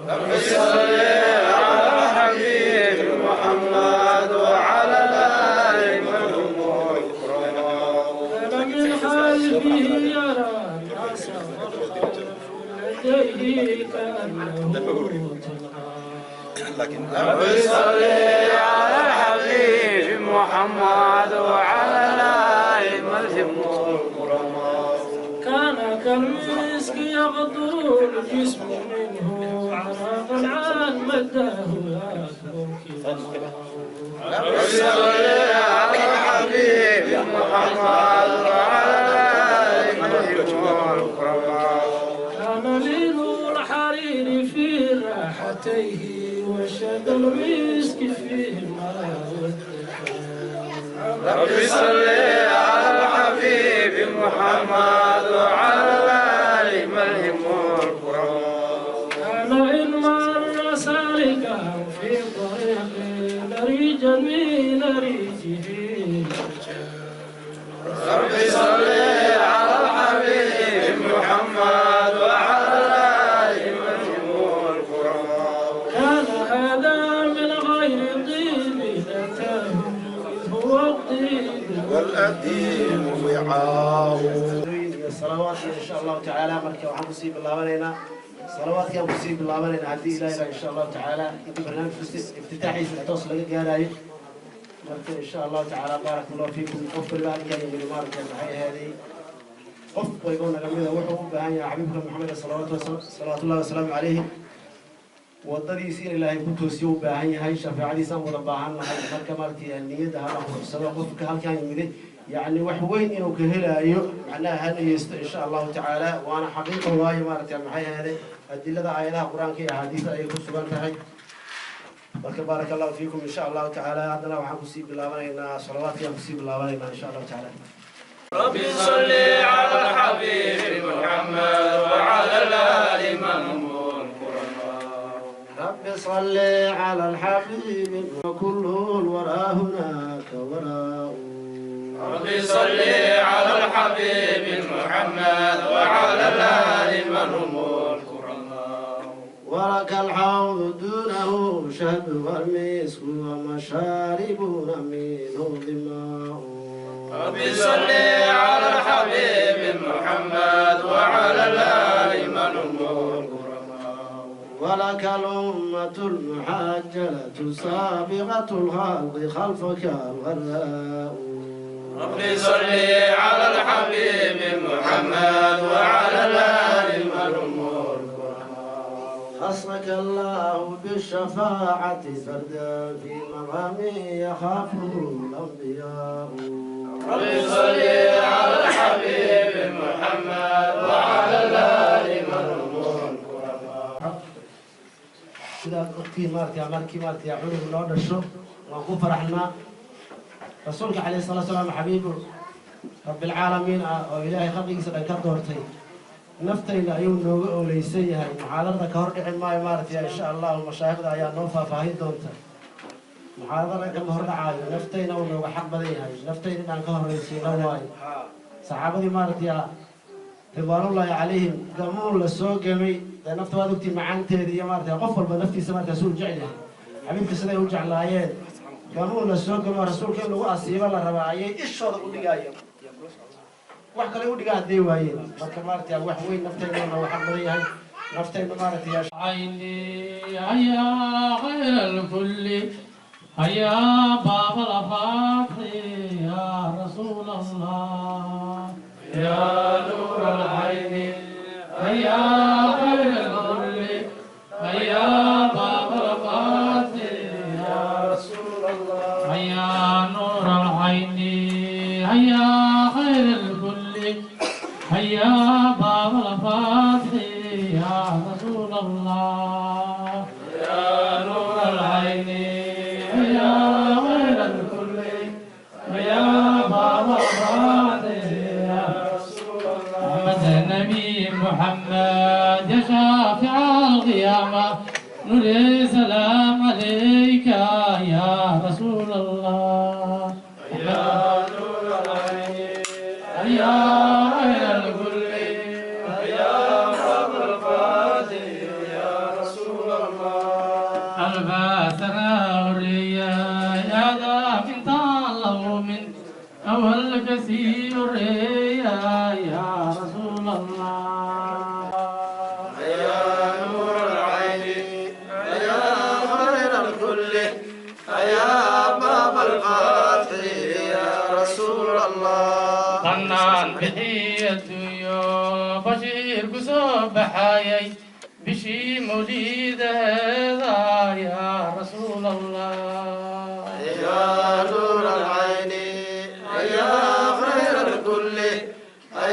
رب صل على الحبيب محمد وعلى الآل من هم الكرماء. كان من خلفه يرى الناس لديه كأنه تلقى. رب صل على الحبيب محمد وعلى الآل من هم الكرماء. كان كالمسك يغدو الجسم منه عرقا عن مداه يكبر. رب صل على الحبيب محمد وعلى الآل من هم الكرماء. كان لين الحرير في راحتيه وشد المسك فيه ما. رب صل على الحبيب محمد وعلى الآل من هم الكرماء. كان إن مر سالكا في طريق لريجا من ريجه. رب صل على الحبيب محمد وعلى الآل من هم الكرماء. كان هذا من غير طيب أتاه هو الطيب والأديم وعاء. Iyo salawaadka insha Allahu tacaala. Marka waxaan kusii bilaabanaynaa salawaadkaan kusii bilaabanaynaa haddii Ilahi baa insha Allahu tacaala inta barnaamijku iftitaaxiisa toos laga gaarayo. Marka insha Allahu tacaala, baaraka Allahu fiikum. Qof waliba halkaan yimid, maaragtay, maxay ahaaday, qof waliba naga mida wuxuu u baahan yahay xabiibka Maxamed salawaatullahi wasalaamu calayhi wadadiisi in Ilaahay ku toosiyo u baahan yahay, shafeecadiisaan wada baahan nahay. Marka maaragtay niyadda hala quruxsado. Qofka halkaan yimiday yacni wax weyn inuu ka helaayo macnaha ha niyeysto insha Allahu tacaala, waana xaqiiqa. Waayo, maaragtay, maxay ahaaday, adilada aayadaha Qur-aanka iyo axaadiista ayay ku sugan tahay. Marka baaraka Allahu fiikum. Insha Allahu tacaala haddana waxaan kusii bilaabanaynaa salawaadkiaan kusii bilaabanaynaa insha Allahu tacaala. رب صل على الحبيب محمد وعلى الآل من هم الكرماء. رب صل على الحبيب وكل الورى هناك وراء. رب صل على الحبيب محمد وعلى الآل من هم الكرماء. ولك الحوض دونه شهد والمسك ومشاربون منه ظماء. رب صل على الحبيب محمد وعلى الآل من هم الكرماء. ولك الأمة المحجلة سابغة الخلق خلفك الغراء. رب صل على الحبيب محمد وعلى الآل من هم الكرماء. خصك الله بالشفاعة فردا في مقام يخافه الأنبياء. رب صل على الحبيب محمد وعلى الآل من هم الكرماء. Sidaad ogtiin, maaragtay, markii, maaragtay, cunug noo dhasho waan ku faraxnaa. Rasuulka calayhi salatu salaam, xabiibu rabbilcaalamiin ah oo Ilaahay khalqigiisa dhan ka doortay, naftayna ayuu nooga ooleysan yahay. Muxaadarada ka hor dhici maayo, maaragtay, insha Allahu mashaayikhda ayaa noo faahfaahin doonta. Muxaadarada kama hor dhacaayo. Naftayna uu nooga xaq badan yahay, naftayna inaan ka horraysiino waayo. Saxaabadii, maaragtay, ridwaanullaahi calayhim, gamuun la soo gamay dee nafta waad ogtii macaanteeda iyo, maaragtay, qof walba naftiisa markaa suu jecel yahay xabiibka siday u jeclaayeen. Gamuun la soo gamo rasuulka in lagu asiibo la rabaa ayay ishooda u dhigaayeen, wax kale u dhigaa hadday waayeen. Marka, maaragtay, wax weyn naftayna nooga xaq badan yahay, naftayna, maaragtay. عيني يا خير الكل هيا باب الفتح يا رسول الله. يا نور العين هيا خير الكل هيا باب الفتح يا رسول الله. هيا نور العين هيا خير الكل هيا باب الفتح يا رسول الله. يا نور العين هيا خير الكل هيا باب الفتح يا رسول الله. محمد النبي محمد يا شافع القيامة نور سلام عليك يا رسول الله. يا نور العين يا خير الكل يا باب الفتح يا رسول الله. Bixii adduunyo bashiir ku soo baxayay bishii mawliidaheeda, yaa Rasuul Allah. يا نور العين، يا خير الكل،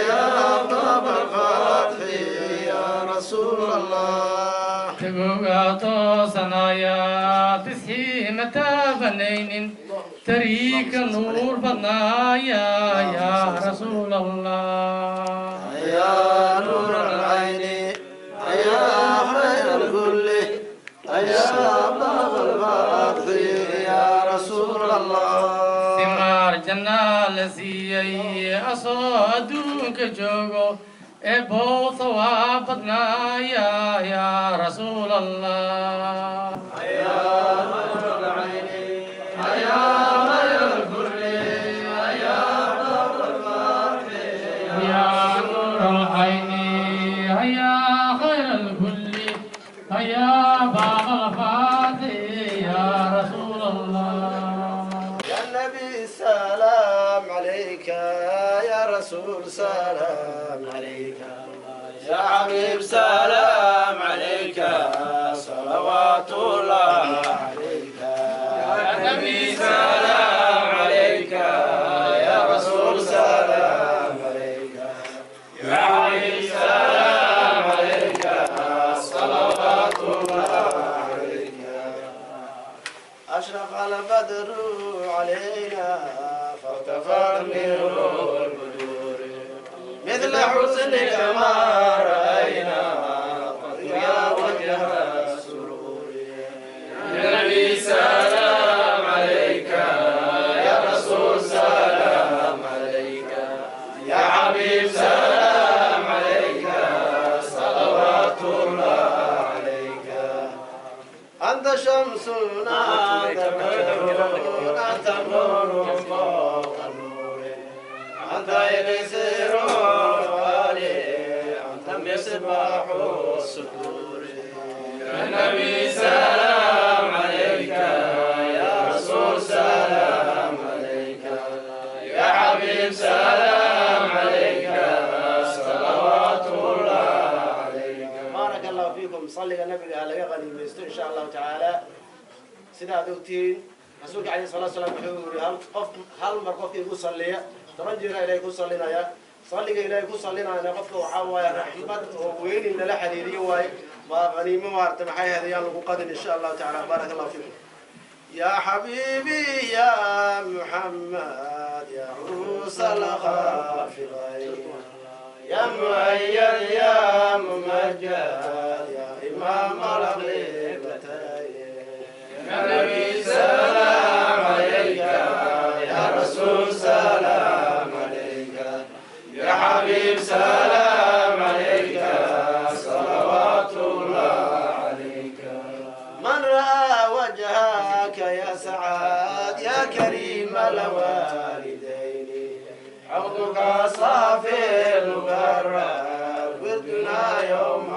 يا باب الفتح، يا رسول الله. Tagoga toosanaya tisxii ma taabanaynin tariika nuur badnaaya, yaa Rasuul Allah. يا نور العين، يا خير الكل، يا باب الفتح، يا رسول الله. Simaar jannaa la siiyey asoo adduunka joogo ee bow thawaab badnaaya, yaa Rasuul Allah. يا نور العين، يا خير الكل، يا باب الفتح. يا نور العين، يا خير الكل، يا باب الفاتح، يا رسول الله. يا النبي سلام عليك، يا رسول سلام عليك، يا حبيب سلام عليك، صلوات الله عليك. يا النبي سلام عليك، يا رسول سلام عليك، يا حبيب سلام عليك، صلوات الله عليك. أشرق البدر علينا فاختفت منه البدور، مثل حسنك ما رأينا قد يا وجه السرور. يا نبي سلام عليك، يا رسول سلام عليك، يا حبيب سلام عليك، صلوات الله عليك. أنت شمس، أنت بدر، أنت نور فوق النور، أنت إكسير الغالي، أنت مصباح الصدور. يا نبي سلام عليك، يا رسول سلام عليك، يا حبيب سلام عليك، صلوات الله عليك. بارك الله فيكم. Salliga nabiga ha laga qaniimaysto, insha Allahu tacaala. Sidaad ogtihiin, rasuulka calayhi salatu salaam wuxuu yidhi: hal qof, hal mar qofkii igu salliya, 10 jeera Ilahay ku sallinaya. Salliga Ilaahay ku sallinayana qofka waxaa waaye raxmad oo weynin lala xiriiriyo waaye. Waa qaniimo maarata maxay hadayaan lagu qadin, insha Allahu tacaala. Baaraka Allahu fiikum. يا حبيبي يا محمد، يا عروس الخافقين، يا مؤيد، يا ممجد، يا إمام القبلتين. يا نبي سلام عليك، يا رسول سلام عليك، يا حبيب سلام عليك، صلوات الله عليك. من رأى وجهك يا سعاد، يا كريم الوالدين، حوضك صافي المغرب، وردنا يوم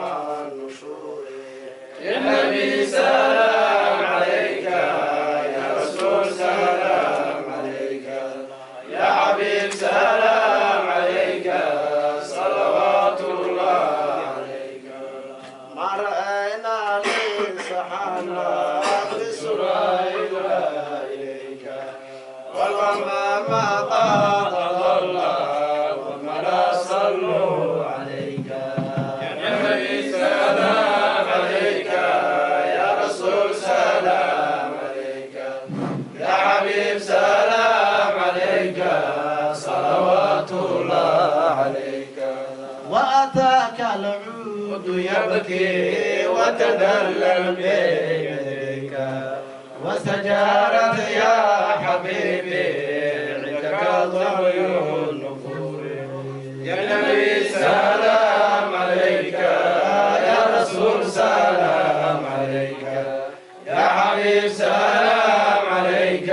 النشور. يا نبي سلام عليك، يا رسول سلام عليك، يا حبيب سلام عليك، صلوات الله عليك. ما رأينا لسحنا بسرعة إليك، والغمام قد ظل وملا صلوا عليك. يا نبي سلام عليك، يا رسول سلام عليك، يا حبيب سلام عليك، صلوات الله عليك. وأتاك العود يبكي وتدلل بيديك، واستجارت يا حبيبي عندك ضوي النفور. يا نبي سلام عليك، يا رسول سلام عليك، يا حبيب سلام عليك،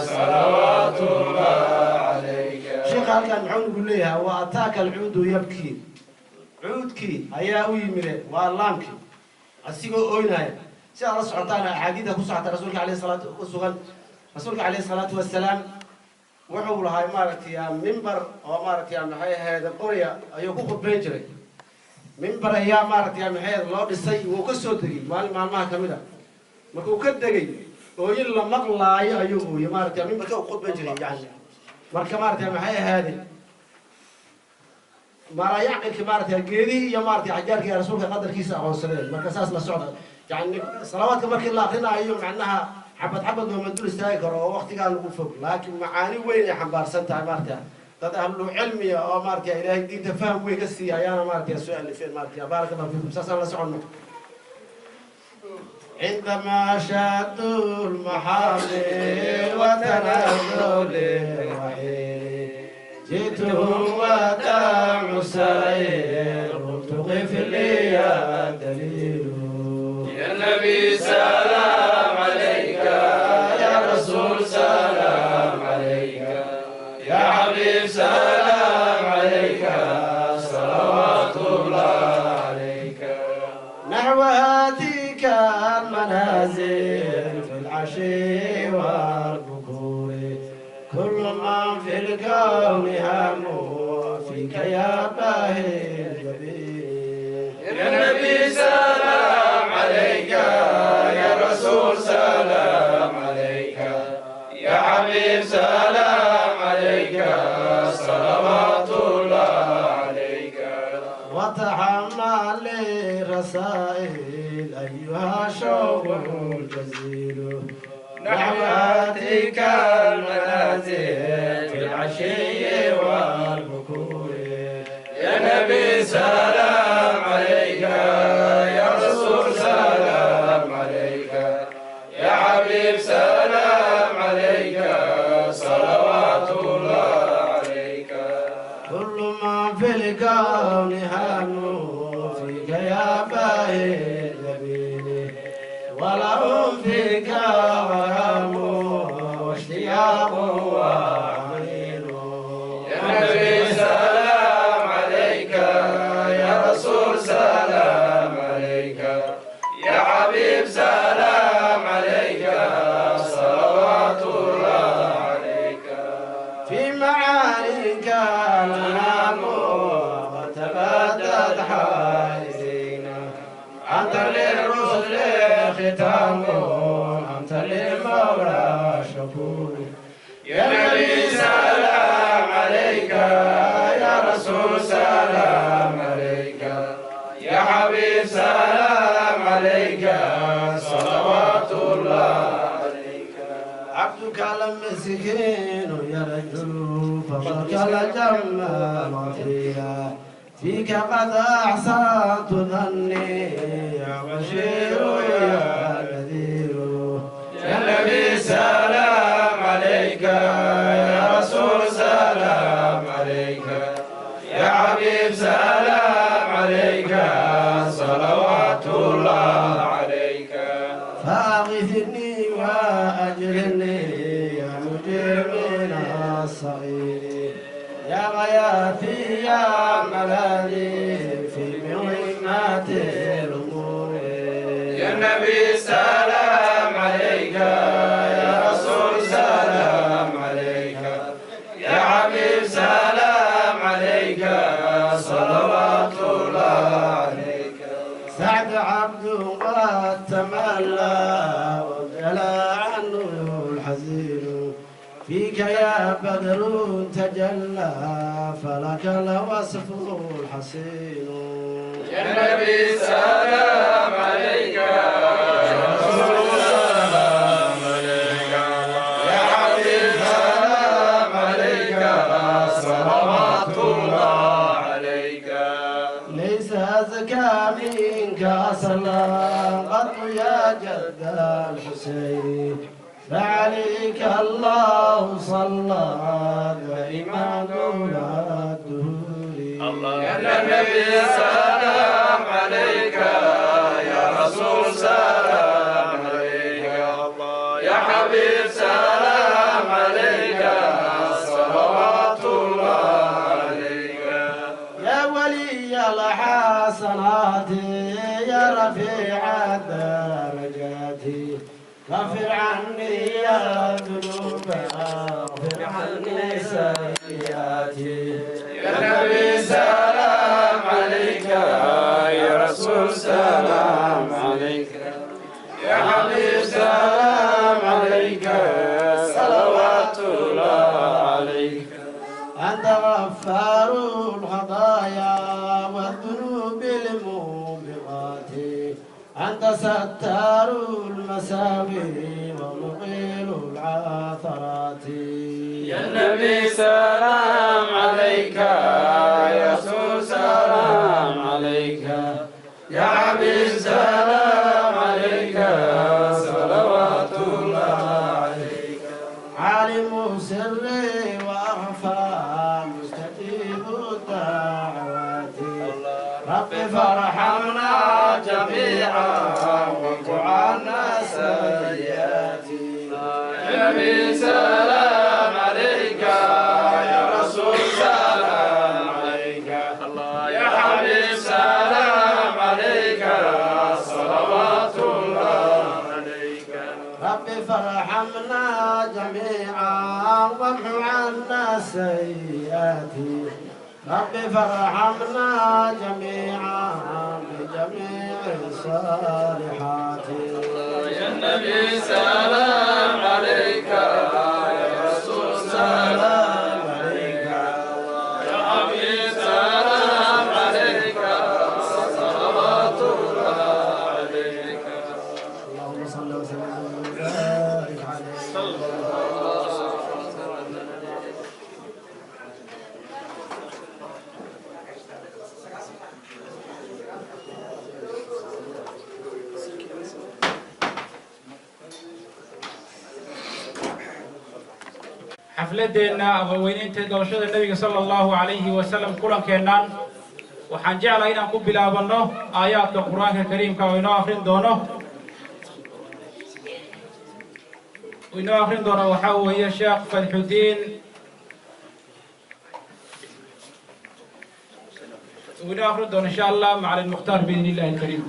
صلوات الله عليك. Sheekha halkan muxuu nagu leeyahay? وأتاك العود يبكي, cuudkii ayaa u yimide, waa laamkii, asigoo oynaya. Si aad la socotaan axaadiida ku socota rasuulka alayhi salaatu u sugan, rasuulka calayhi salaatu wasalaam. Wuxuu lahay maaragtay mimbar oo maaragtay maxay ahayd qorya ayuu ku khudbayn jiray. Mimbar ayaa maaragtay maxay ahayd loo dhisay, wuu ka soo degay maalin maalmaha ka mid a. Markuu ka degay, ooyin la maqlaayo ayuu ooyey maaragtay mimbarka uu khudbayn jiray. Yani marka maaragtay maxay ahayd maarayacqilki maaragtay geedihii iyo maaragtay xajaarkii rasuulka qadarkiisa aqoonsadeen. Marka saas la socda, yani salawaadka markii la akrinaayo macnaha xabad xabad looma dul istaagi karo oo waqtigaa lagu fog, laakiin macaani weyn ay xambaarsan tahay. Maaragtay dad ahlu cilmiya oo maaragtay Ilaahay diinta faham weyn ka siiya ayaana maaragtay soo alifeen. Maaragtay baaraka Allahu fiikum, saasaan la soconno. عندما شادوا المحامل وتنازل الوحيل، جئتهم ودمع سائل، قلت قف لي يا دليل. يا النبي سلام عليك، يا رسول سلام عليك، يا حبيب سلام عليك، صلوات الله عليك. نحو هاتيك المنازل في العشي والبكور، كل من في الكون هم فيك يا باهي الجبين. يا النبي سلام عليك، يا رسول سلام عليك، يا حبيب سلام عليك، صلوات الله عليك. وتحمل رسائل أيها شوق الجزيل، نحو هاتيك المنازل في العشي والبكور. يا نبي سلام عليك، يا رسول سلام عليك، يا حبيب سلام عليك، صلوات الله عليك. كل ما في الكون هم فيك يا باهي الجبين، ولهم فيك غرام واشتياق وحنين. يا نبي سلام عليك، يا رسول سلام عليك، يا حبيب سلام عليك، صلوات الله عليك. في معانيك الأنام وتبدد حائزين، أنت للرسل ختام، أنت للمولى شكور. يا نبي سلام عليك، يا رسول سلام عليك، يا حبيب سلام عليك، صلوات الله عليك. عبدك المسكين يرجو فضلك الجمال غفيرا، فيك قد أحسنت ظني يا بشير يا نذير. يا نبي سلام عليك، يا رسول سلام عليك، يا حبيب سلام عليك، صلوات الله عليك. فأغثني وأجرني يا مجير من الصغير، يا غياثي يا ملاذي في مهمات الأمور. يا النبي سلام عليك، يا رسول سلام عليك، يا حبيب سلام عليك، صلوات الله عليك. سعد عبد قد تملى وجلى عنه الحزين، فيك يا بدر تجلى فلك الوصف الحسين. يا النبي سلام عليك، يا رسول سلام عليك، يا حبيب سلام عليك، صلوات الله عليك. ليس أزكى منك أصلا قط يا جد الحسين، فعليك الله صلى دائما دون الدهور. يا النبي سلام عليك، يا رسول سلام عليك، يا حبيب سلام عليك، صلوات الله عليك. يا ولي الحسنات يا رفيع الدرجات، كفر عني يا ذنوب، اغفر عني سيئاتي. يا نبي سلام عليك، يا رسول سلام عليك، يا حبيب سلام عليك، صلوات الله عليك. أنت غفار الخطايا والذنوب الموبقات، أنت ستار المساوي ومقيل العثرات. يا النبي سلام عليك، يا رسول سلام عليك، يا حبيب سلام عليك، صلوات الله عليك. عالم سر وأخفى، مستجيب الدعوات، رب فارحمنا جميعا واعف عنا سيئاتي. يا نبي سلام عليك، يا رسول سلام عليك، يا حبيب سلام عليك، صلوات الله عليك. رب فارحمنا جميعا وامح عنا سيئاتي، رب فارحمنا جميعا بجميع الصالحات. يا النبي سلام عليك، يا رسول سلام عليك، يا حبيب سلام عليك، صلوات الله عليك. اللهم صل وسلم وبارك عليه. Xafladeenna ama weyneynta dhalashada Nebiga sala Allahu calayhi wasalam, kulankeennan waxaan jeclahay inaan ku bilaabanno aayaadka Qur-aanka Kariimka oo inoo akrin doono waxaa weeye Sheekh Fadxudiin uu inoo akrin doono, insha Allah, Macalin Mukhtaar, biidni Illahi alkariim.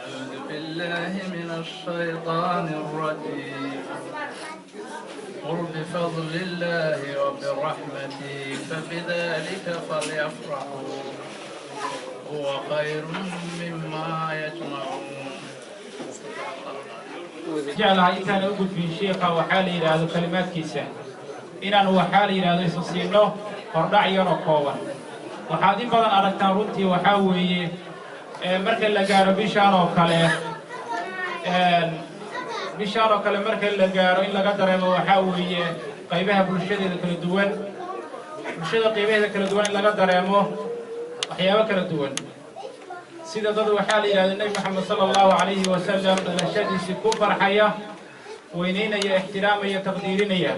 أعوذ بالله من الشيطان الرجيم. قل بفضل الله وبرحمته فبذلك فليفرحوا هو خير مما يجمعون. Jeclahay intaan u gudbin shiikha waxaa la yidhaahdo kalimaadkiisa inaan waxaa la yidhahdo isa siino hordhac yaroo kooban. Waxaad in badan aragtaan runtii waxaa weeye marka la gaaro bishaan oo kale marka la gaaro in laga dareemo waxaa weeye qaybaha bulshadeeda kala duwan, bulshada qaybaheeda kala duwan in laga dareemo waxyaabo kala duwan, sida dad waxaa la yidhahda Nebi Moxamed sala Allahu calayhi wasalam dhalashadiisii ku farxaya, weynaynaya, ixtiraamaya, taqdiirinaya,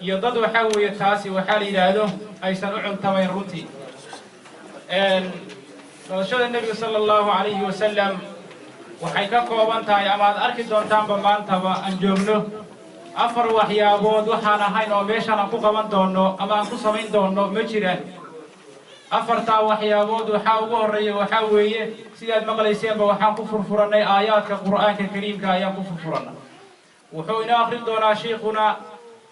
iyo dad waxaa weeye taasi waxaa la yidhaahdo aysan u cuntamayn. Runtii dhalashada Nebiga sala Allahu calayhi wasalam waxay ka kooban tahay, ama aad arki doontaanba maantaba aan joogno, afar waxyaabood. Waxaan ahayn oo meeshaan aan ku qaban doonno ama aan ku samayn doonno ma jiraan. Afartaa waxyaabood waxaa ugu horreeya waxaa weeye, sidaad maqlayseenba, waxaan ku furfurannay aayaadka Qur'aanka Kariimka ayaan ku furfurannay. Wuxuu inoo akrin doonaa shiikhuna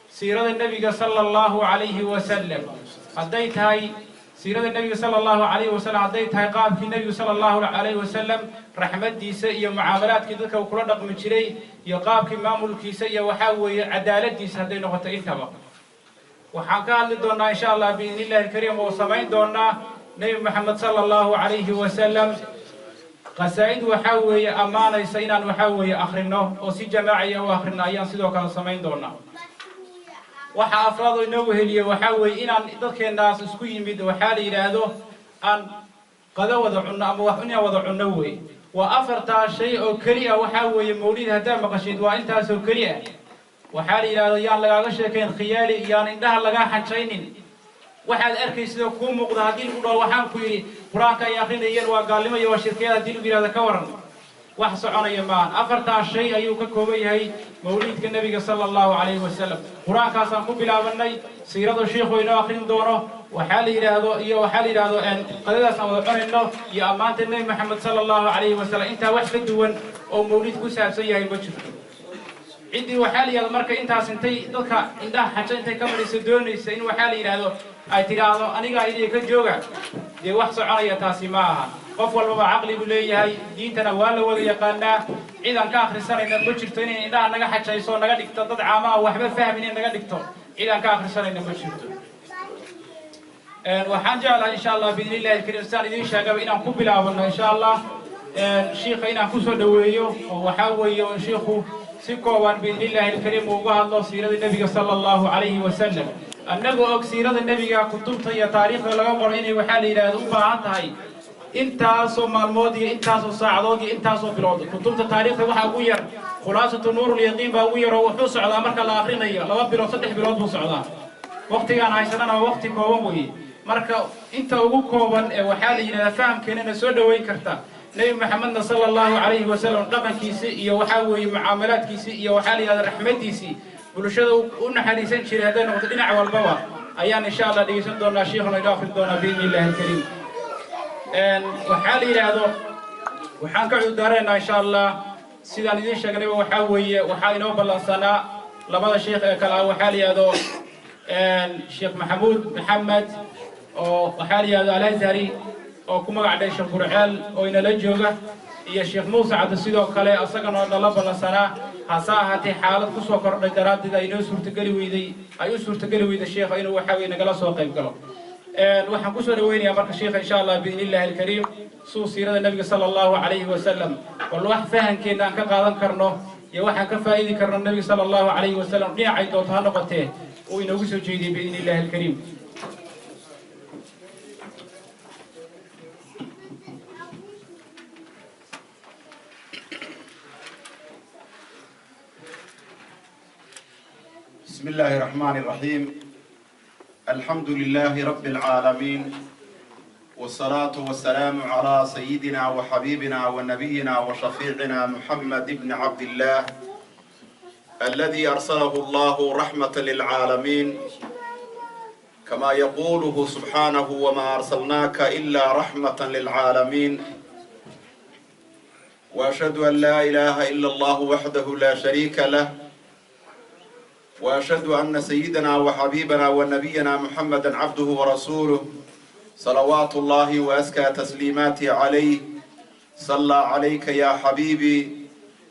siirada Nebiga sala Allahu calayhi wasalam, hadday tahay siirada Nebiga sala Allahu calayhi wasalam, hadday tahay qaabkii Nebigu sala Allahu calayhi wasalam raxmaddiisa iyo mucaamalaadkii dadka uu kula dhaqmi jiray iyo qaabkii maamulkiisa iyo waxaa weeye cadaaladiisa hadday noqoto, intaba waxaan ka hadli doonaa, insha Allah, biidni Illahi alkariim, oo samayn doonaa Nebi Moxamed sala Allahu calayhi wasalam qasaa'id waxaa weeye ammaanaysa inaan waxaa weeye akhrino oo si jamaaciya u akhrino ayaan sidoo kale samayn doonaa. Waxa afraad oo inoo weheliye waxaa weeye inaan dadkeennaas isku yimid waxaa la yidhaahdo aan qado wada cunno ama wax inaan wada cunno wey. Waa afartaa shay oo keli ah. Waxaa weeye mawlid haddaa maqashid waa intaasoo keli ah. Waxaa la yidhahdo yaan lagaaga sheekayn khiyaali, yaan indhaha lagaa xanjaynin. Waxaad arkaysidoo kuu muuqda haddii lagu dhaho, waxaan ku yidhi Qur-aanka ay akrinayeen waa gaalnimo iyo waa shirkiyad, haddii lagu yidhahdo ka waran, wax soconaya maahan. Afartaa shay ayuu ka kooban yahay mawliidka Nebiga sala Allahu calayhi wasalam. Qur-aankaasaan ku bilaabanay, siiradu shiikhu inoo akrin doono waxaa la yidhaahdo iyo waxaa la yidhaahdo qadadaas aan wada cunayno iyo ammaanta Nebi Maxamed sala Allahu calayhi wasalam. Intaa wax ka duwan oo mawliid ku saabsan yahay ma jirto. Ciddii waxaa la yidhahdo marka intaas intay dadka indhaha xajo intay ka marayso doonaysa in waxaa la yidhaahdo ay tidhaahdo anigaa idinka ka jooga, dee wax soconaya taasi ma aha. Qof walbaba caqli buu leeyahay, diintana waa la wada yaqaanaa. Cid aan ka akhrisanayna ma jirto. Inay indhaha naga xajayso, naga dhigto dad caamaha waxba fahmin, inay naga dhigto, cid aan ka akhrisanayna ma jirto. Waxaan jeclahay insha Allah biidni illahi alkariim, sidaan idiin sheegaba, inaan ku bilaabano insha Allah shiikha inaan kusoo dhoweeyo, oo waxaa weeye shiikhu si kooban biidni illahi alkariim uu uga hadlo siirada nebiga sala allahu calayhi wasalam. Annagoo og siirada nebiga kutubta iyo taariikhda laga qoro inay waxaa la yidhahda u baahan tahay intaasoo maalmood iyo intaasoo saacadood iyo intaasoo bilood. Kutubta taariikhda waxaa ugu yar Khulaasatu Nuurulyaqiin baa ugu yar, oo wuxuu socdaa marka la akrinayo 2 bilood, 3 bilood buu socdaa. Waqtigaan haysanana waa waqti kooban weeye. Marka inta ugu kooban ee waxaa la yidhahdaa fahamkeenana soo dhoweyn karta Nebi Maxamedna sala allahu calayhi wasalam dhaqankiisi iyo waxaa weeye mucaamalaadkiisii iyo waxaa la yidhahda raxmadiisii bulshada u naxariisan jiray hadday noqoto dhinac walbaba, ayaan insha Allah dhegeysan doonaa, shiikhuna inoo akhrin doonaa biidni illahi alkariim. Waxaa la yidhaahdo waxaan ka cudurdaaranaynaa insha Allah, sidaan idiin sheegnayba, waxaa weeye waxaa inoo ballansanaa labada sheikh ee kale ah, waxaa la yidhahdo Sheekh Maxamuud Maxamed oo waxaa la yidhahdo Alazhari oo ku magac dhay Sheekh Burceel oo inala jooga, iyo Sheekh Muuse Cabdi sidoo kale asagana nala ballansanaa. Hase ahaatee xaalad kusoo kordhay daraaddeed ay noo suurtageli weyday, ay u suurtageli weyday sheekha inuu waxaa weye nagala soo qayb galo. Waxaan kusoo dhaweynayaa marka sheikha insha Allah biidni illahi alkariim suu siirada nabiga sala allahu calayhi wasalam bal wax fahankeena aan ka qaadan karno iyo waxaan ka faa'idi karno nabiga sala allahu calayhi wasalam dhinacay doonto ha noqotee uu inoogu soo jeediyey biidni illahi alkariim. بسم الله الرحمن الرحيم. الحمد لله رب العالمين، والصلاة والسلام على سيدنا وحبيبنا ونبينا وشفيعنا محمد بن عبد الله الذي أرسله الله رحمة للعالمين، كما يقوله سبحانه: وما أرسلناك إلا رحمة للعالمين. وأشهد أن لا إله إلا الله وحده لا شريك له، وأشهد أن سيدنا وحبيبنا ونبينا محمدا عبده ورسوله، صلوات الله وأزكى تسليماته عليه. صلى عليك يا حبيبي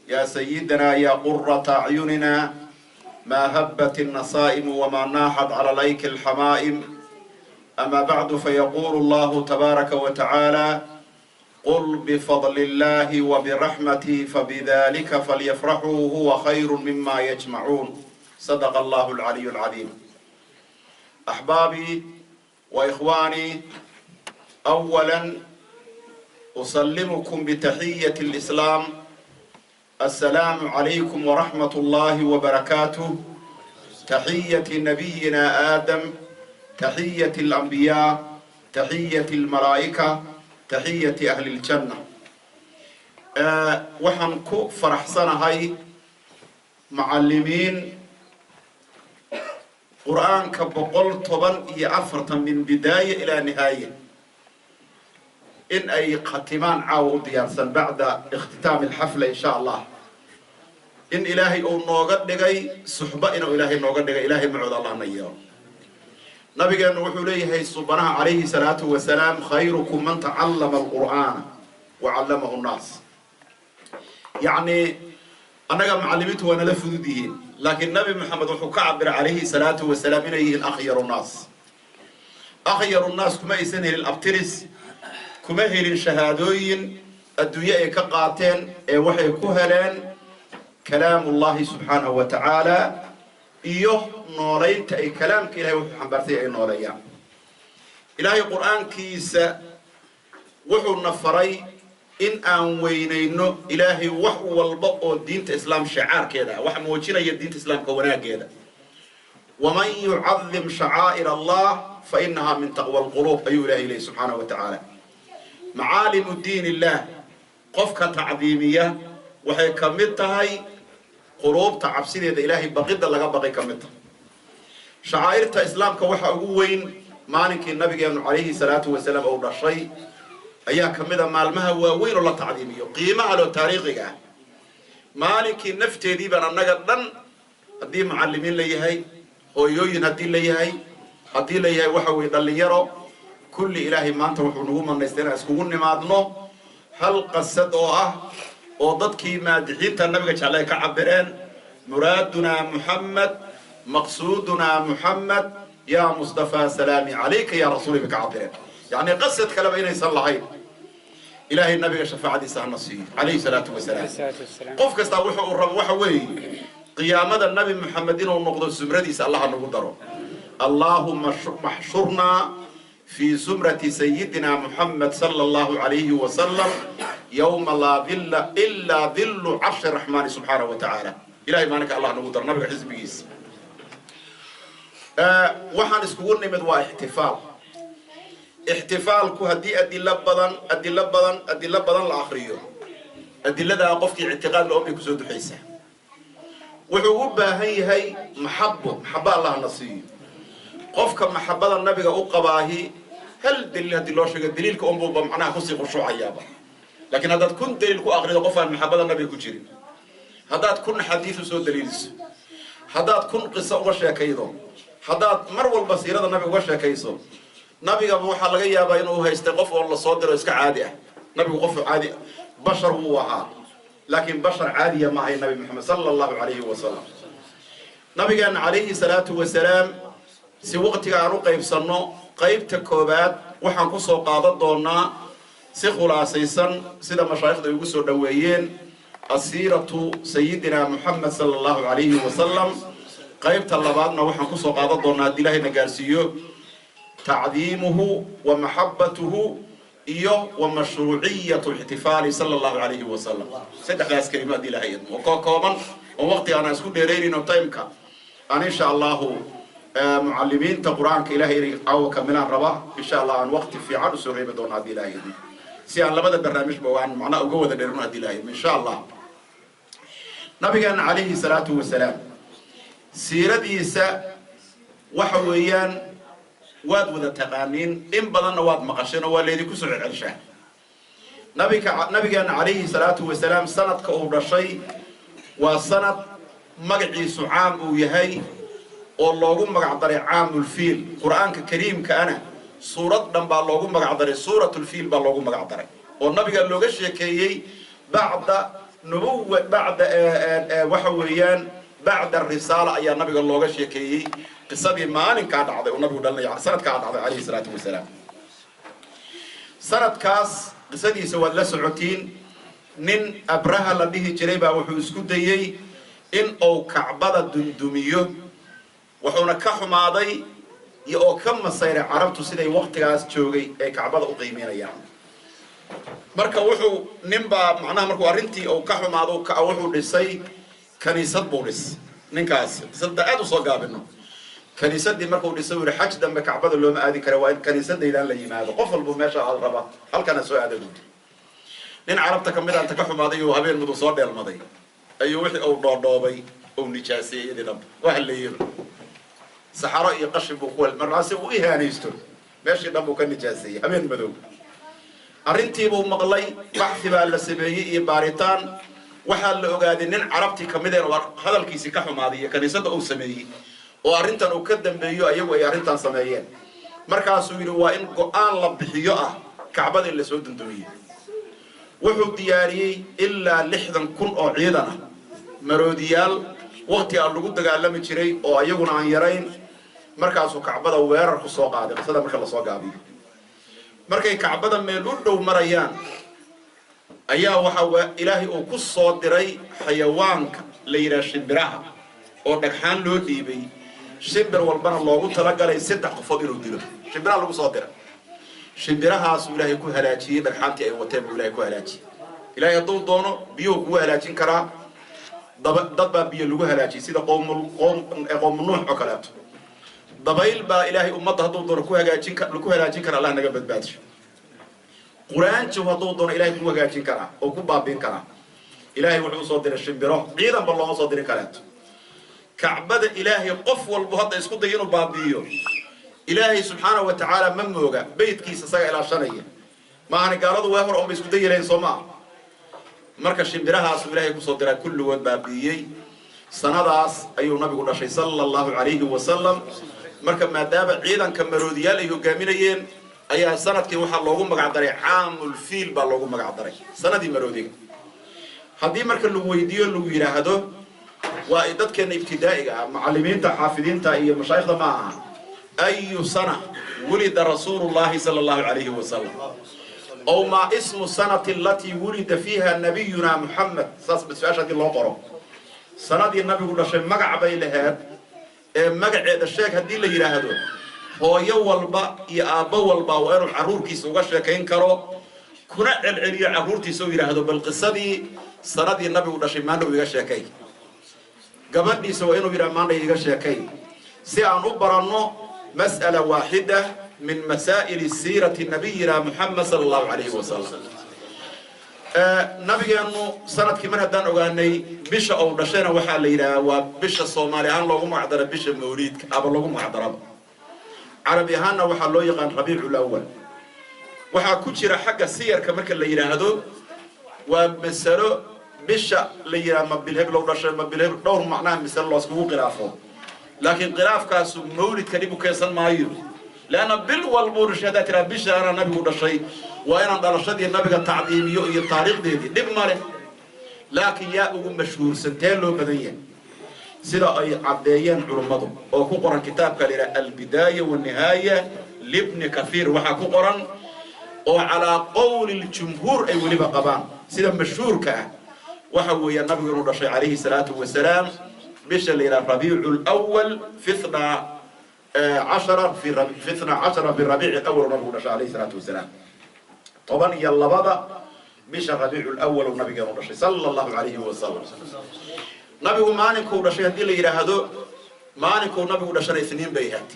يا سيدنا يا قرة أعيننا ما هبت النسائم وما ناحت على ليك الحمائم. أما بعد، فيقول الله تبارك وتعالى: قل بفضل الله وبرحمته فبذلك فليفرحوا هو خير مما يجمعون. صدق الله العلي العظيم. أحبابي وإخواني، أولا أسلمكم بتحية الإسلام: السلام عليكم ورحمة الله وبركاته، تحية نبينا آدم، تحية الأنبياء، تحية الملائكة، تحية أهل الجنة. Waxaan ku faraxsanahay macallimiin Qur-aanka 114 min bidaaya ilaa nihaaya in ay khatimaan caawa u diyaarsan bacda ikhtitaami alxafla insha Allah, in Ilaahay uu nooga dhigay suxba, inuu Ilaahay nooga dhigay. Ilaahay macooda Allahna yeelo. Nabigeenu wuxuu leeyahay subanaha calayhi salaatu wasalaam: khayrukum man tacallama alqur'aana wa callamahu nnaas. Yacni annaga macallimiintu waa nala fudud yihiin, laakiin Nabi Maxamed wuxuu ka cabiray calayhi salaatu wasalaam inay yihiin akhyaru nnaas. Akhyaru nnaas kuma aysan helin abtiris, kuma helin shahaadooyin adduunye ay ka qaateen, ee waxay ku heleen kalaamullahi subxaanahu wa tacaala iyo noolaynta ay kalaamka Ilahay wuxuu xambaarsay ay nooleeyaan. Ilaahay Qur-aankiisa wuxuuna faray in aan weynayno Ilaahay wax walba oo diinta Islaam shicaarkeeda ah, wax muujinaya diinta Islaamka wanaaggeeda. waman yucadim shacaa'ir Allah fa inaha min taqwa alquluub, ayuu Ilahay leeyay subxaanahu wa tacaala. Macaalimu diin illah qofka tacdiimiya waxay ka mid tahay quluubta cabsideeda, Ilaahay baqidda laga baqay ka mid tahay. Shacaa'irta Islaamka waxaa ugu weyn maalinkii nabigeenu calayhi salaatu wasalaam uu dhashay ayaa ka mid a maalmaha waaweyn oo la tacdiimiyo, qiimaha loo taariikhiga ah. Maalinkii nafteedii baan annaga dhan, haddii mucallimiin la yahay, hooyooyin haddii la yahay, haddii la yahay waxa weeye dhallinyaro, kulli Ilaahay maanta wuxuu nagu manaystay inaan iskugu nimaadno hal qasad oo ah oo dadkii maadixiinta nabiga jeclay ka cabireen: muraadunaa Muxamed, maqsuudunaa Muxamed, yaa Mustafaa salaami calayka yaa rasuuli, bay ka cabireen. Yacni qasad kaleba inaysan lahayn. Ilaahay nabiga shafaacadiisa hana siiyo, calayhi salaatu wasalaam. Qof kastaa wuxuu uu rabo waxa weeye qiyaamada Nabi Muxamed inuu noqdo zumradiisa. Allaha nagu daro. Allaahuma maxshurnaa fi zumrati sayidina Muxamed sala Allahu calayhi wasalam yowma laa dilla ilaa dillu carshi raxmaani subxaanahu wa tacaala. Ilahay maalinka Allah nagu daro nabiga xisbigiisa. Waxaan iskugu nimid waa ixtifaal. Ixtifaalku haddii adilo badan, adilo badan, adilo badan la akriyo, adiladaa qofkii ictiqaad la bay kusoo duxaysaa. Wuxuu u baahan yahay maxabo. Maxabo Allah na siiyo. Qofka maxabada nabiga u qabaahi, hal daliil haddii loo sheego, daliilka unbuuba macnaha kusii khushuucayaaba. Laakiin haddaad 1000 daliil ku akrido qof aan maxabada nabiga ku jirin, haddaad 1000 xadiis u soo daliiliso, haddaad 1000 qiso uga sheekaydo, haddaad mar walba siirada nabiga uga sheekayso, nabigaba waxaa laga yaabaa inuu haystay qof oo lasoo diro iska caadi ah. Nabigu qof caadi bashar wuu ahaa, laakiin bashar caadiya ma ahay Nabi Maxamed sala Allahu calayhi wasalam. Nabigeena calayhi salaatu wasalaam, si waqtiga aan u qaybsanno, qaybta koobaad waxaan ku soo qaadan doonaa si khulaasaysan sida mashaayikhda ay ugu soo dhoweeyeen asiiratu sayidina Muxamed sala Allahu calayhi wasalam. Qaybta labaadna waxaan kusoo qaadan doonaa, haddii Ilaahayna gaarsiiyo, tacdiimuhu wa maxabatuhu iyo wa mashruuciyatu lixtifaali sala Allahu calayhi wasalam. Saddexdaas kelimo haddii Ilahay idmo, oo kooban oo waqti aanaan isku dheeraynayno timeka aan insha Allahu mucallimiinta Qur-aanka Ilahay inay caawa kamilaan raba, insha Allah aan waqti fiican usoo reebi doono haddii Ilahay idmo, si aan labada barnaamijba aan macnaha uga wada dheerno haddii Ilahay idmo, insha Allah. Nabigeena calayhi salaatu wasalaam siiradiisa waxa weeyaan waad wada taqaaniin, in badanna waad maqasheen oo waa laydinku soo celcelshaa. Nabika nabigeena calayhi salaatu wasalaam sanadka uu dhashay waa sanad magaciisu caam uu yahay oo loogu magac daray caamulfiil. Qur-aanka kariimka ana suurad dhan baa loogu magac daray, suuratulfiil baa loogu magac daray, oo nabiga looga sheekeeyey bacda nubuwa, bacda waxa weeyaan bacda risaala ayaa nabiga looga sheekeeyey qisadii maalinkaa dhacday oo nabigu dhalinaya, sanadkaa dhacday calayhi salaatu wasalaam. Sanadkaas qisadiisa waad la socotiin. Nin Abraha la dhihi jiray baa wuxuu isku dayey in uu Kacbada dundumiyo, wuxuuna ka xumaaday iyo oo ka masayray carabtu siday waqtigaas joogay ay Kacbada u qiimeynayaan. Marka wuxuu nin baa macnaha markuu arrintii uu ka xumaado, wuxuu dhisay kaniisad buu dhis ninkaasi. Qisada aad u soo gaabino, kaniisadii markuu dhisay uu yihi: xaj dambe Kacbada looma aadi kara, waa in kaniisadaydaan la yimaado, qof walbu meesha aad raba halkana soo aada buudi. Nin carabta kamid a inta ka xumaaday uu habeen muduu soo dheelmaday ayuu wixii uu dhoodhoobay uu nijaaseeyey iyadii dhanba, waa halleeyey, saxaro iyo qashin buu ku markaasi uu ihaanaysto, meeshii dhan buu ka nijaaseeyey habeen madow. Arrintiibuu maqlay, baxthi baa la sameeyey iyo baaritaan. Waxaa la ogaaday nin carabtii kamid een hadalkiisii ka xumaaday iyo kaniisadda uu sameeyey oo arrintan uu ka dambeeyo, ayagu ay arrintan sameeyeen. Markaasuu yidhi: waa in go-aan la bixiyo ah Kacbada in lasoo dundumiye. Wuxuu diyaariyey ilaa 60,000 oo ciidan ah, maroodiyaal waqti aan lagu dagaalami jiray oo ayaguna aan yarayn. Markaasuu Kacbada weerar ku soo qaaday. Qisada marka lasoo gaabiyo, markay Kacbada meel u dhow marayaan ayaa waxaa Ilaahay uu ku soo diray xayawaanka la yidhaha shimbiraha oo dhagxaan loo dhiibay, shimbir walbana loogu talagalay saddex qofood inuu dilo. Shimbiraha lagu soo diray, shimbirahaasuu Ilaahay ku halaajiyey. Dhagxaantii ay wateen buu Ilahay ku halaajiyey. Ilahay hadduu doono biyuhu kugu halaajin karaa. Daba dad baa biyo lagu halaajiyey, sida qowmul qowm qowmu Nuux oo kaleeto. Dabayl baa Ilaahay ummadda hadduu doono ku hagaajin ku halaajin kara. Allah naga badbaadiyo. Quraanjow hadduu doono Ilahay ku hagaajin karaa oo ku baabiin karaa. Ilaahay wuxuu usoo diray shimbiro, ciidanba looma soo dirin kaleeto. Kacbada Ilaahay qof walbu hadda isku day inuu baabi'iyo, Ilaahay subxaanahu wa tacaala ma mooga, beydkiisa isaga ilaashanaya. Maahani gaaladu waa hor unba isku dayi lahayn, soo maa? Marka shimbirahaasuu Ilaahay kusoo diraa, kulligood baabi'iyey. Sanadaas ayuu nabigu dhashay, sala Allahu calayhi wasalam. Marka maadaama ciidanka maroodiyaal ay hogaaminayeen, ayaa sanadkii waxaa loogu magac daray caamulfiil baa loogu magac daray, sanadii maroodiga. Haddii marka lagu weydiiyo, lagu yidhaahdo, waa dadkeena ibtidaa'iga ah, macallimiinta, xaafidiinta iyo mashaayikhda ma aha, ayu sana wulida rasuulu llahi sala Allahu calayhi wasalam, ow maa ismu sanati alatii wulida fiiha nabiyuna Muxamed, saas su-aasha hadii loo qoro, sanadii nabigu dhashay magac bay laheed ee magaceeda sheeg haddii la yidhaahdo, hooyo walba iyo aabbo walba waa inuu carruurkiisa uga sheekayn karo, kuna celceliyo carruurtiisa u yidhaahdo, bal qisadii sanadii nabigu dhashay maandhow iga sheekay. Gabadhiisa waa inuu yidhaha, maandhay iga sheekay, si aan u baranno mas'ala waaxida min masaa'ili siirati nabiyina Muxamed sala Allahu calayhi wasalam. Nabigeennu sanadkii mar haddaan ogaanay, bisha uu dhashayna waxaa la yidhahaa waa bisha Soomaali ahaan loogu magacdaro bisha mawliidka aba loogu magacdaraba, carabi ahaanna waxaa loo yaqaan Rabiicul Awal. Waxaa ku jira xagga siyarka marka la yidhaahdo, waa masalo bisha la yidhaha ma bilheblow dhashay, ma bilheb, dhowr macnaha masalo looskugu khilaafo, laakiin khilaafkaasu mawlidka dhib u keensan maayo, leanna bil walbuu dhashay. Haddaad tiraa bisha anaa nabigu dhashay, waa inaan dhalashadii nabiga tacdiimiyo iyo taariikhdeedii, dhib male. Laakiin yaa ugu mashhuursantee loo badan yahay, sida ay caddeeyeen culummadu oo ku qoran kitaabka la yidhaha Albidaaya Wanihaaya libni Kathiir, waxaa ku qoran oo calaa qowli ljumhuur ay weliba qabaan, sida mashhuurka ah waxa weeya nabigu inuu dhashay calayhi salaatu wasalaam bisha la yidhaha Rabiicu Lwal, fi 12, fi 12 fi Rabiici Awal nabigu dhashay calayhi salaatu wasalaam. 12-da bisha Rabiicu Lawal uu nabigeenu dhashay, sala Allahu calayhi wasalam. Nabigu maalinkuu dhashay haddii la yidhaahdo, maalinkuu nabigu dhashana Isniin bay ahayd.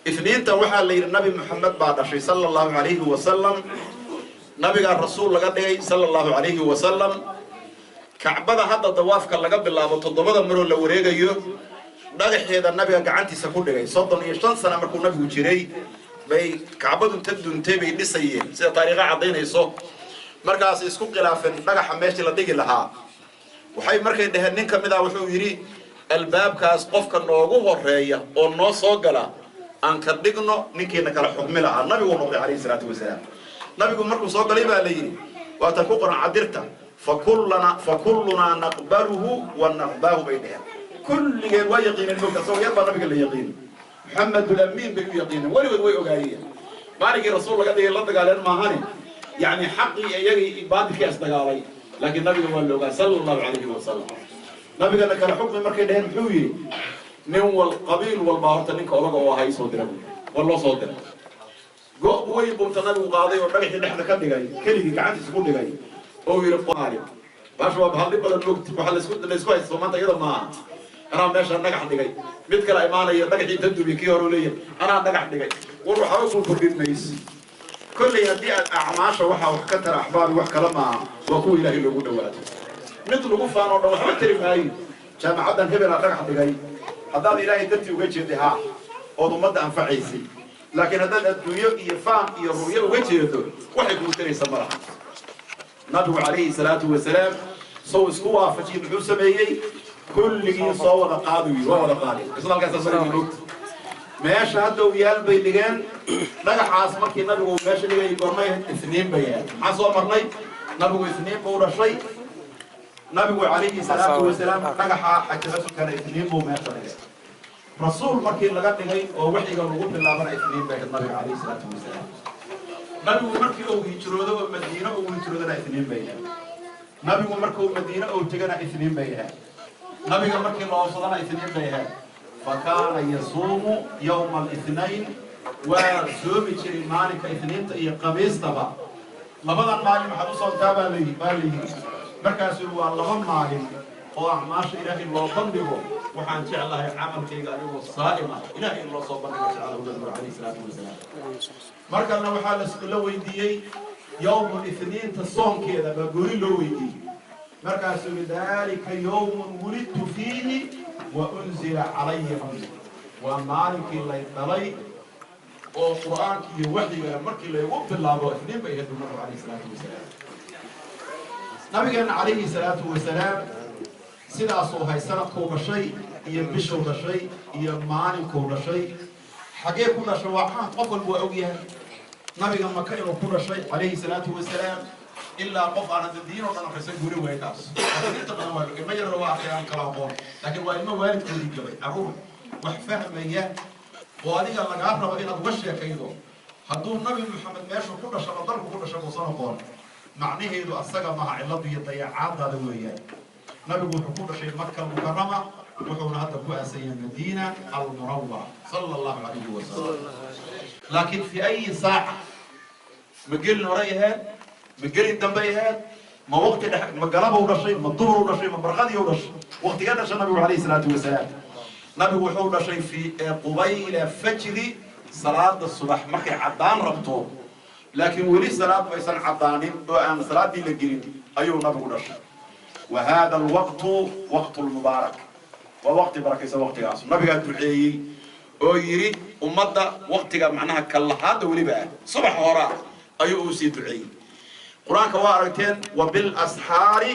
Isniinta waxaa la yidhi Nabi Moxamed baa dhashay, sala Allahu calayhi wasalam. Nabigaa rasuul laga dhigay, sala Allahu calayhi wasalam. Kacbada hadda dawaafka laga bilaabo, toddobada maroo la wareegayo, dhagaxeeda nabiga gacantiisa ku dhigay. 35 sana markuu nabigu jiray bay kacbadu inta duntay bay dhisayeen, sida taariikha caddaynayso. Markaas isku khilaafeen dhagaxa meeshii la dhigi lahaa. Waxay markay dhaheen, nin ka mid ah wuxuu yidhi, albaabkaas qofka noogu horeeya oo noo soo gala aan ka dhigno ninkiina kala xukmi lahaa. Nabigu noqday calayhi salaatu wasalaam. Nabigu markuu soo galay baa la yidhi, waatan ku qoran cadirta, fakullunaa naqbaluhu wa naqbaahu bay dheheen. Kulligeen waa yaqiineen, mogta asagoo yar baa nabiga la yaqiinay, Maxamedulamiin bay u yaqiineen, weligood way ogaayeen. Maalinkii rasuul laga dhigay la dagaaleen maahane, yacni xaqii iyagii baadilkii isdagaalay, laakiin nabiga waa la ogaa, sala Allahu calayhi wasalam. Nabigana kala xukmi markay dheheen, muxuu yidhi? Nin wal qabiil walbaa horta ninka odaga oo ahay soo dira buui. Waa loo soo diray. Go' weyn buunta nabigu qaaday oo dhagaxii dhexda ka dhigay, keligii gacantiisa ku dhigay, oo yidhi, qaalib baasha waa bahaldhib badan mogti, waxaa laysku haysto maanta iyada maaha. Anaa meeshaan dhagax dhigay, mid kale imaanaya, dhagaxii inta dubi kii hore leeyahay anaa dhagax dhigay. War waxba kuu kordhin mayso. Kolley haddii aad acmaasha waxaa wax ka tara, axbaabi, wax kale maaha, waa kuwa Ilaahay loogu dhawaado. Mid lagu faanoo dhan waxba tari maayo. Jaamacaddan hebelaa dhagax dhigay, haddaad Ilaahay dartii uga jeeday haa, ood ummadda anfacaysay, laakiin haddaad adduunyo iyo faan iyo ru'yo uga jeedo, waxay kugu taraysa ma laha. Nabigu calayhi salaatu wasalaam sow isku waafajiyey, muxuu sameeyey? Kulligii soo wada qaadi, waa wada qaaday. Isla halkaasa marayna mogta meesha hadda uu yaal bay dhigeen dhagaxaas. Markii nabigu uu meesha dhigayay gormay? Isniin bay ahayd. Maxaa soo marnay? Nabigu Isniin buu dhashay. Nabigu calayhi salaatu wasalaam dhagaxa xajara Isniin buu meesha dhigay. Rasuul markii laga dhigay oo waxyiga lagu bilaabana Isniin bay ahayd nabiga calayhi salaatu wasalaam. Nabigu markii uu hijroodo oo Madiine uu hijroodana Isniin bay ahayd. Nabigu markuu Madiine uu tegana Isniin bay ahayd. Nabiga markii la oofsadana Isniin bay ahayd. Fa kaana yasuumu yowma alithnayn, waa soomi jiray maalinka Isniinta iyo Khamiistaba. Labadan maalin waxaad u soontaa baa la yidhi. Markaasuu waa laba maalin oo acmaasha Ilaahay loo bandhigo, waxaan jeclahay camalkayga anigoo saa'im ah Ilahay in loo soo bandhigo jeclahu, nabigu calayhi salaatu wasalaam. Markalna waxaa la weydiiyey yowmu ithniinta soonkeeda baa gooni loo weydiiyey. Markaasuu yihi, dalika yowmun wulidtu fiihi wa unzila calaya, waa maalinkii lay dhalay oo qur'aanka iyo waxyigana markii laygu bilaabo Isniin bay ahayd, buu nabigu calayhi salaatu wasalaam. Nabigeena calayhi salaatu wasalaam sidaasuu hay sanadkuu dhashay iyo bishuu dhashay iyo maalinkuu dhashay xagee ku dhashay waa caan qof walba waa ogyahay nabiga Maka inuu ku dhashay calayhi salaatu wasalaam ilaa qof aan hadda diin oo dhan akhrisan guri waay kaas laakiin inta badan waa ilmo yarna waa akhriyaan kala aqoon laakiin waa ilmo waalidkoodii gabay carruur wax fahmaya oo adiga lagaa rabo inaad uga sheekaydo hadduu nabi Maxamed meeshuu ku dhashay ama dalku ku dhashay uusan aqoon macnaheedu asaga maha cilladu iyo dayacaadaada weeyaan nabigu wuxuu ku dhashay Maka Mukarama wuxuuna hadda ku aasan yahay Madiina almunawara sala allahu calayhi wasalam laakiin fi ayi saaca ma gelin horay ahayd ma gelin dambe ahayd ma waqti dhex ma galaba u dhashay ma duhur u dhashay ma barqadii u dhashay waqtigee dhashay nabigu calayhi salaatu wasalaam nabigu wuxuu dhashay fi qubayla fajri salaada subax markay caddaan rabto laakiin weli salaad aysan caddaanin oo aan salaadii la gelin ayuu nabigu dhashay wa hada alwaqtu waqtu lmubaarak waa waqti barakaysan waqtigaas nabigaa duceeyey oo yidhi ummadda waqtiga macnaha kallahaadda weliba ah subax horaa ayuu uu sii duceeyey qur-aanka waa aragteen wa bilasxaari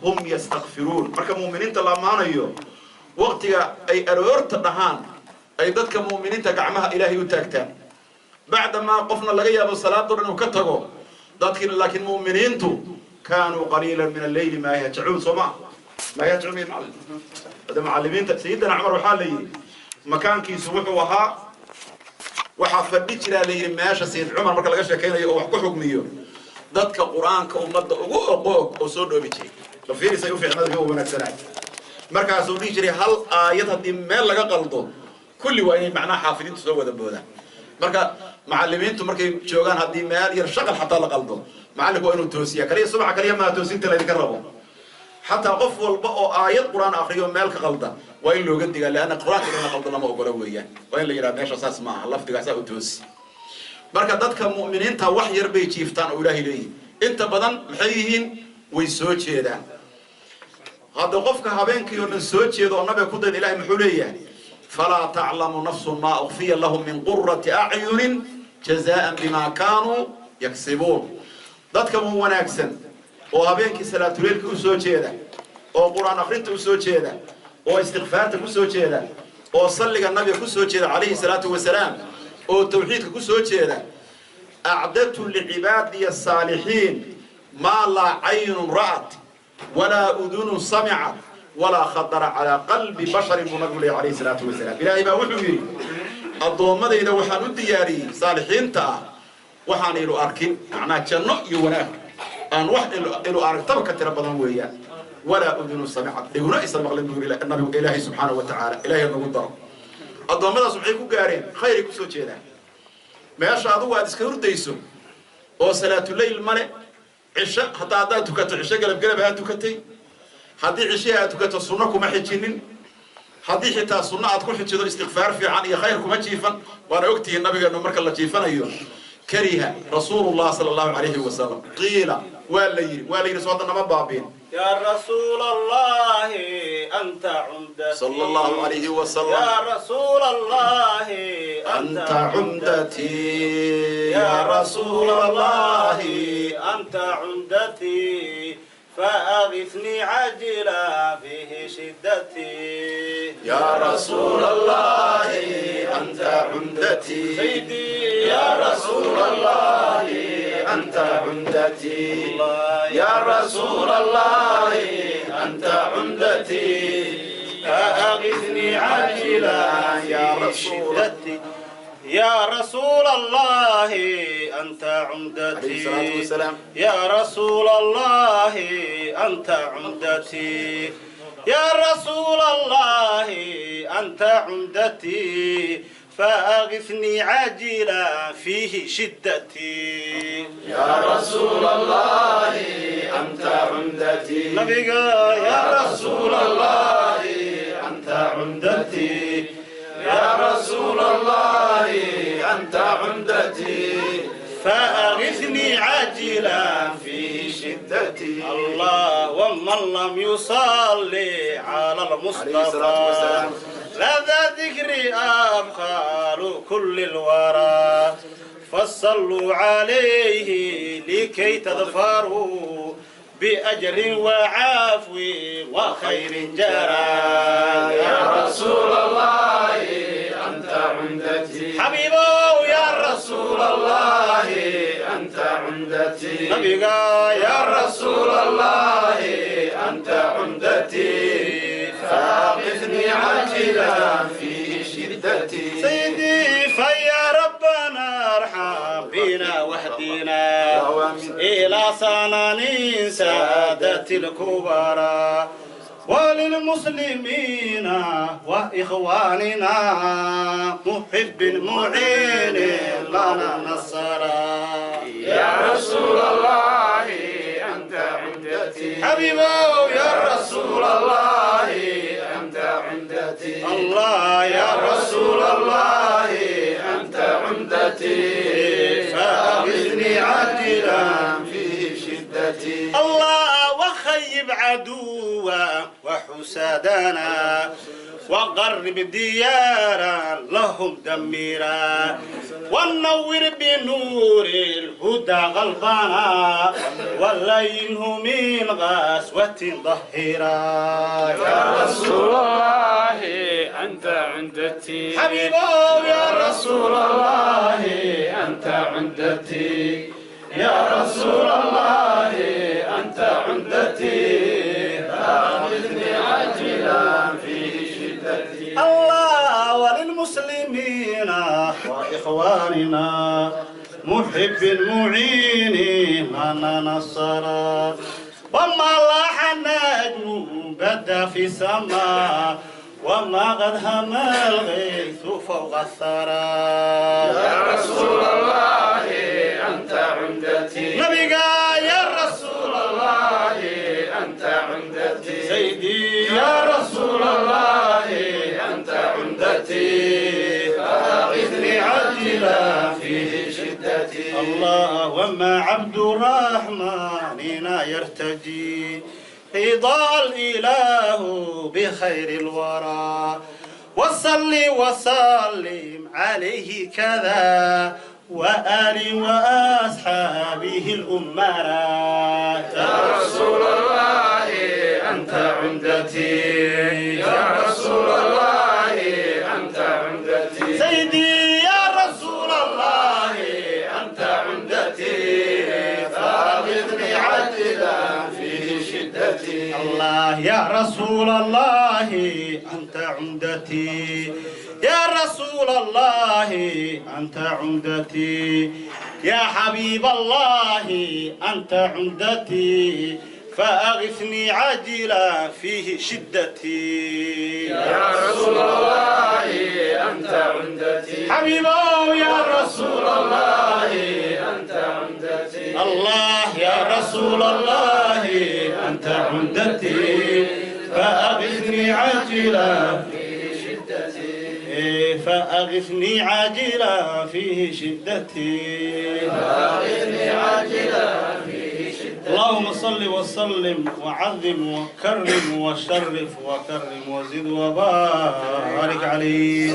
hum yastakfiruun marka mu'miniinta la ammaanayo waqtiga ay aroorta dhahaan ay dadka mu'miniinta gacmaha ilaahay u taagtaan bacdamaa qofna laga yaabo salaado dhan uu ka tago dadkii laakiin mu'miniintu kaanuu qaliilan min alleyli maa yahjacuun soo maa maa yahjacuun macallin hada macallimiinta sayidina Cumar waxaa la yidhi makaankiisu wuxuu ahaa waxaa fadhi jiraa la yidhi meesha sayid Cumar marka laga sheekaynayo oo wax ku xugmiyo dadka qur-aanka ummadda ugu oqoog oo soo dhoobi jiray la fiirisay u fiicnada ka wanaagsanaay markaasuu dhihi jiray hal aayad haddii meel laga qaldo kulli waa inay macnaha xaafidiintu soo wada boodaan marka macallimiintu markay joogaan haddii meel yar shaqal xataa la qaldo macallinku waa inuu toosiyaa kaliya subaxa kaliya maa toosinta laydinka rabo xataa qof walba oo aayad qur-aan akhriyo meel ka qalda waa in looga digaa leanna qur-aanka in la qaldo lama ogola weeyaan waa in la yidhaha meesha saas ma aha lafdigaasaa u toosi marka dadka mu'miniinta wax yar bay jiiftaan oo ilaahay leeyihin inta badan maxay yihiin way soo jeedaan hadda qofka habeenkii oo dhan soo jeedo oo nabiga ku dayda ilaahay muxuu leeyahay falaa taclamu nafsun maa ukhfiya lahum min qurati acyunin jazaa'an bimaa kaanuu yaksibuun dadka mu wanaagsan oo habeenkii salaatuleylka u soo jeeda oo qur-aan akhrinta u soo jeeda oo istikfaarta ku soo jeeda oo salliga nabiga ku soo jeeda calayhi salaatu wasalaam oo tawxiidka ku soo jeeda acdadtu licibaadiya asaalixiin maa laa caynun ra'at walaa udunun samicat walaa khatara calaa qalbi basharin buu nabigu leeyahy calayhi salaatu wasalaam ilaahay baa wuxuu yidhi addoommadayda waxaan u diyaariyey saalixiinta ah waxaan ilu arkin macnaa janno iyo wanaag aan wax ilu aragtaba ka tiro badan weeyaan walaa udunun samicat dhiguna aysan maqlin buu yidhi nabigu ilaahay subxaanahu wa tacaala ilaahay nagu daro addoommadaas maxay ku gaareen khayray ku soo jeedaan meesha adigu aad iska hurdayso oo salaatuleyl male cisho hataa haddaad tukato cisho galab galab aad tukatay haddii cishihii aad tukato sunno kuma xijinin haddii xitaa sunno aad ku xijido istikfaar fiican iyo khayr kuma jiifan waana ogtihiin nabigeenu marka la jiifanayo kariha rasuulullah sala allahu calayhi wasalam qiila waa la yidhi soo hadda nama baabiin يا رسول الله أنت عمدتي صلى الله عليه وسلم يا رسول الله أنت عمدتي يا رسول الله أنت عمدتي فأغثني عاجلا فيه شدتي يا رسول الله أنت عمدتي سيدي يا رسول الله أنت عمدتي يا رسول الله أنت عمدتي فأغثني عاجلا يا رسول يا رسول الله أنت عمدتي يا رسول الله أنت عمدتي يا رسول الله أنت عمدتي فأغثني عاجلا فيه شدتي يا رسول الله أنت عمدتي نبيك يا رسول الله أنت عمدتي يا رسول الله أنت عمدتي فأغثني عاجلا فيه شدتي الله ومن لم يصلي على المصطفى لذا ذكري أبخال كل الورى فصلوا عليه لكي تظفروا بأجر وعفو وخير جرى. يا رسول الله أنت عمدتي، حبيبي يا رسول الله أنت عمدتي، نبيك يا رسول الله أنت عمدتي، فأغثني عاجلا في شدتي. سيدي فيا ربنا ارحم بنا واهدنا إلى سنن سادة الكبرى، وللمسلمين وإخواننا محب معين لنا نصرا. يا رسول الله أنت عمدتي، حبيبي يا رسول الله أنت عمدتي، الله يا رسول الله أنت عمدتي، فأغثني عاجلا في شدتي. الله وخيب عدوا وحسادنا، وقرب ديارا لهم دميرا، ونور بنور الهدى قلبنا، ولينه من غسوة ظهيرا. يا رسول الله أنت عمدتي، حبيبي يا رسول الله أنت عمدتي، يا رسول الله أنت عمدتي، فأغثني عاجلا في شدتي. الله وللمسلمين وإخواننا محب معين لنا نصرا، وما لاح النجم بدا في سما، وما قد هم الغيث فوق الثرى. يا رسول الله أنت عمدتي، نبيك يا رسول الله أنت عمدتي، سيدي يا رسول الله أنت عمدتي، فأغثني عاجلا في شدتي. الله وما عبد الرحمن يرتجي رضا الإله بخير الورى، وصل وسلم عليه كذا وآل وأصحابه الأمراء. يا رسول الله أنت عمدتي، يا رسول الله أنت عمدتي، سيدي يا رسول الله أنت عمدتي، فأغثني عاجلا في شدتي. الله يا رسول الله أنت عمدتي، يا رسول الله أنت عمدتي، يا حبيب الله أنت عمدتي، فأغثني عاجلا فيه شدتي. يا رسول الله أنت عمدتي، حبيبي يا رسول الله أنت عمدتي، الله يا رسول الله أنت عمدتي، فأغثني عاجلا فأغثني عاجلا فيه شدتي، فأغثني عاجلا فيه شدتي. اللهم صل وسلم وعظم وكرم وشرف وكرم وزد وبارك عليه.